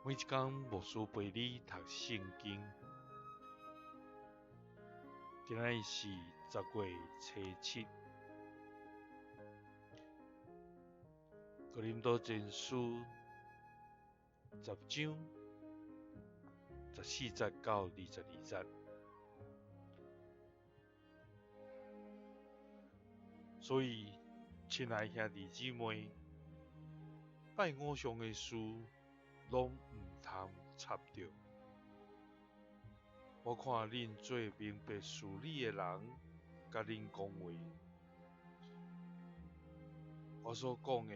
每一工牧師陪你讀聖經。今仔日是10月初7，哥林多前書10章14節到22節。所以，親愛兄弟姊妹，拜偶像的事攏毋通插著。我看恁做明白事理的人，共恁講話。我所講的，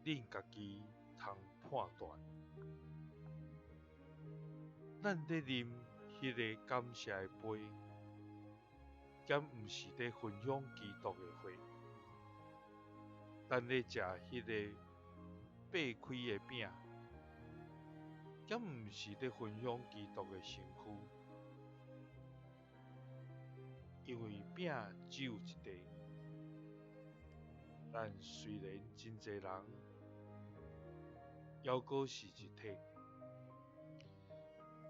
恁家己通判斷。咱咧啉彼个感謝的杯，敢毋是咧分享基督的血？咱咧食彼个擘開的餅，敢毋是咧分享基督的身軀？因為餅只有一塊，咱雖然真濟人，猶閣是一體，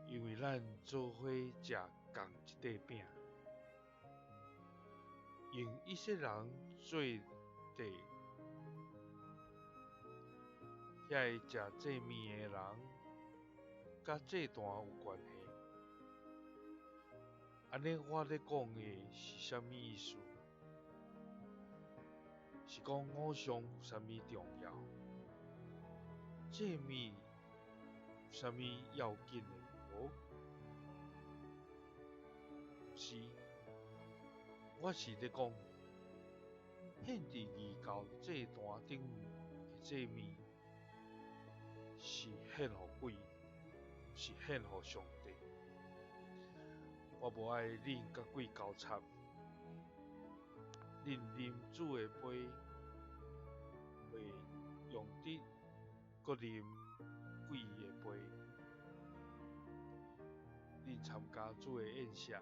因為咱做伙食仝一塊餅。用一些人做祭，遐个食祭物的人，佮祭壇有關係。按呢，我咧講的是啥物意思？是講偶像有啥物重要？祭物有啥物要緊的無？是，我是咧講，獻佇異教祭壇頂的祭物，是獻予鬼，毋是獻予上帝。我無愛恁佮鬼交插。恁啉主的杯，袂用得閣啉鬼的杯。恁參加主的宴席，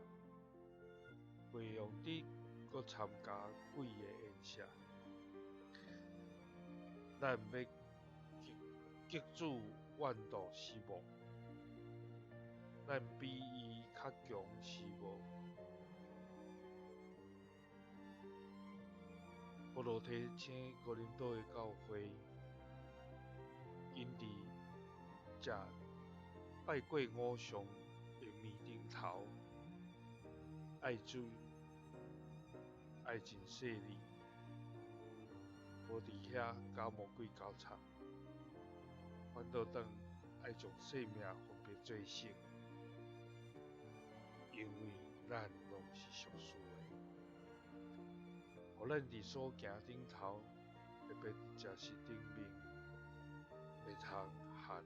袂用得閣參加鬼的宴席。咱欲激主怨妒是無？咱比伊較強是無？保羅提醒哥林多的教會，𪜶佇食拜過偶像的物頂頭，愛注意，愛真細膩，無佇遐佮魔鬼交插，反倒轉愛將性命分別做聖，因為咱攏是屬主的。予咱佇所行頂頭，特別佇食食頂面，會通下佇